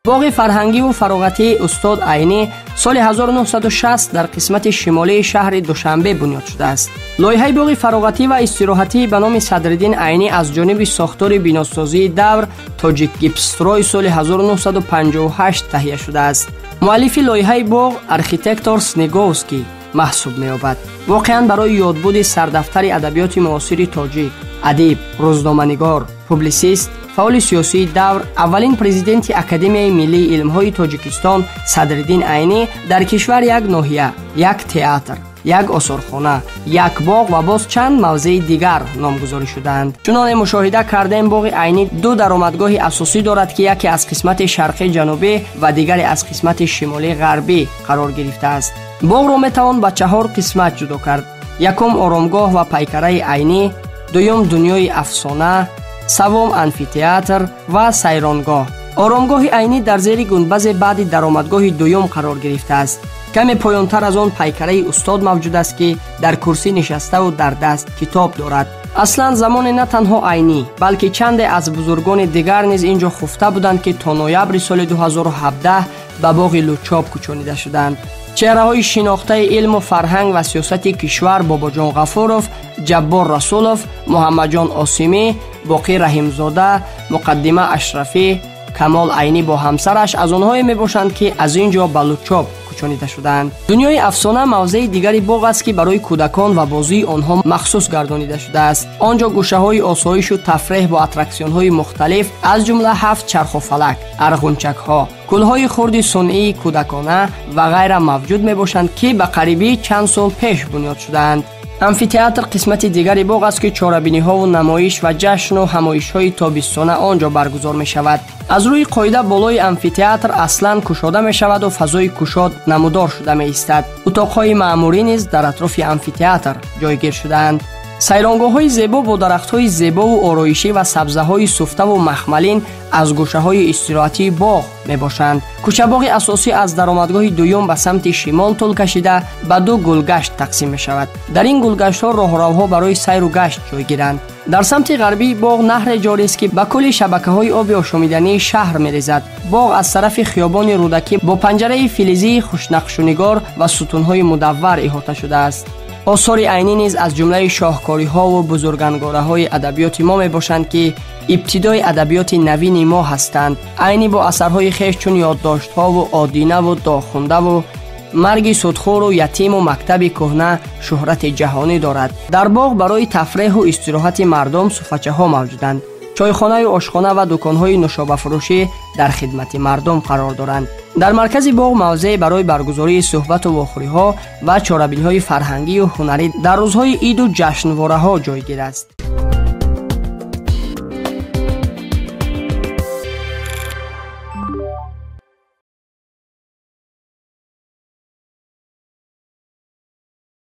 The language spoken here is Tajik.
Боғи фарҳангиву фароғатии устод Айнӣ соли 1960 дар қисмати шимолии шаҳри Душанбе бунёд шудааст. Лоиҳаи боғи фароғатӣ ва истироҳатӣ ба номи Садриддин Айнӣ аз ҷониби сохтори биносозии давр Тоҷикгипсстрой соли 1958 таҳия шудааст. Муаллифи лоиҳаи боғ архитектор Снеговский маҳсуб меёбад. Воқеан барои ёдбуди сардафтари адабиёти муосири тоҷик, адиб, рӯзноманигор, публисист, фаъоли сиёсии давр, аввалин президенти Академияи миллии илмҳои Тоҷикистон Садриддин Айнӣ дар кишвар як ноҳия, як театр, як осорхона, як боғ ва боз чанд мавзеи дигар номгузорӣ шудаанд. Чуноне мушоҳида кардем, боғи Айнӣ ду даромадгоҳи асосӣ дорад, ки яке аз қисмати шарқи ҷанубӣ ва дигаре аз қисмати шимолии ғарбӣ қарор гирифтааст. Боғро метавон ба 4 қисмат ҷудо кард. Якум оромгоҳ ва пайкараи Айнӣ, дуюм дунёи афсона, севум амфитеатр ва сайронгоҳ. Оромгоҳи Айнӣ дар зери гунбазе баъди даромадгоҳи дуюм қарор гирифтааст. Каме поёнтар аз он пайкараи устод мавҷуд аст, ки дар курсӣ нишаставу дар даст китоб дорад. Аслан замоне на танҳо Айнӣ, балки чанде аз бузургони дигар низ ин ҷо хуфта буданд, ки то ноябри соли 2017 ба боғи Лучоб кӯчонида шуданд. Чеҳраҳои шинохтаи илму фарҳанг ва сиёсати кишвар Бобоҷон Ғафуров, Ҷаббор Расулов, Муҳаммадҷон Осимӣ, Боқӣ Раҳимзода, Муқаддима Ашрафӣ, Камол Айнӣ бо ҳамсараш аз онҳое мебошанд, ки аз ин ҷо ба Лучоб кӯчонида шудаанд. Дунёи афсона мавзеи дигари боғ аст, ки барои кӯдакон ва бозии онҳо махсус гардонида шудааст. Он ҷо гӯшаҳои осоишу тафреҳ бо аттраксионҳои мухталиф, аз ҷумла 7 чархуфалак, арғунчакҳо, кӯлҳои хурди сунъии кӯдакона ва ғайра мавҷуд мебошанд, ки ба қарибӣ чанд сол пеш бунёд шудаанд. Амфитеатр қисмати дигари боғ аст, ки чорабиниҳову намоиш ва ҷашну ҳамоишҳои тобистона он ҷо баргузор мешавад. Аз рӯи қоида болои амфитеатр аслан кушода мешаваду фазои кушод намудор шуда меистад. Утоқҳои маъмурӣ низ дар атрофи амфитеатр ҷойгир шудаанд. Сайронгоҳҳои зебо бо дарахтҳои зебову ороишӣ ва сабзаҳои суфтаву махмалин аз гӯшаҳои истироҳатии боғ мебошанд. Кӯчабоғи асосӣ аз даромадгоҳи дуюм ба самти шимол тӯл кашида ба 2 гулгашт тақсим мешавад. Дар ин гулгаштҳо роҳравҳо барои сайру гашт ҷойгиранд. Дар самти ғарбии боғ наҳре ҷорист, ки ба кулли шабакаҳои оби ошомидании шаҳр мерезад. Боғ аз тарафи хиёбони Рӯдакӣ бо панҷараи филизии хушнақшунигор ва сутунҳои мудаввар иҳота шудааст. Осори Айнӣ низ аз ҷумлаи шоҳкориҳову бузургангораҳои адабиёти мо мебошанд, ки ибтидои адабиёти навини мо ҳастанд. Айнӣ бо асарҳои хеш чун ёддоштҳову одинаву дохундаву марги судхӯру ятиму мактаби кӯҳна шӯҳрати ҷаҳонӣ дорад. Дар боғ барои тафреҳу истироҳати мардум суфачаҳо мавҷуданд. Чойхонаю ошхона ва дуконҳои нӯшобафурӯшӣ дар хидмати мардум қарор доранд. Дар маркази боғ мавзеъ барои баргузории суҳбату вохӯриҳо ва чорабиниҳои фарҳангию ҳунарӣ дар рӯзҳои иду ҷашнвораҳо ҷойгир аст.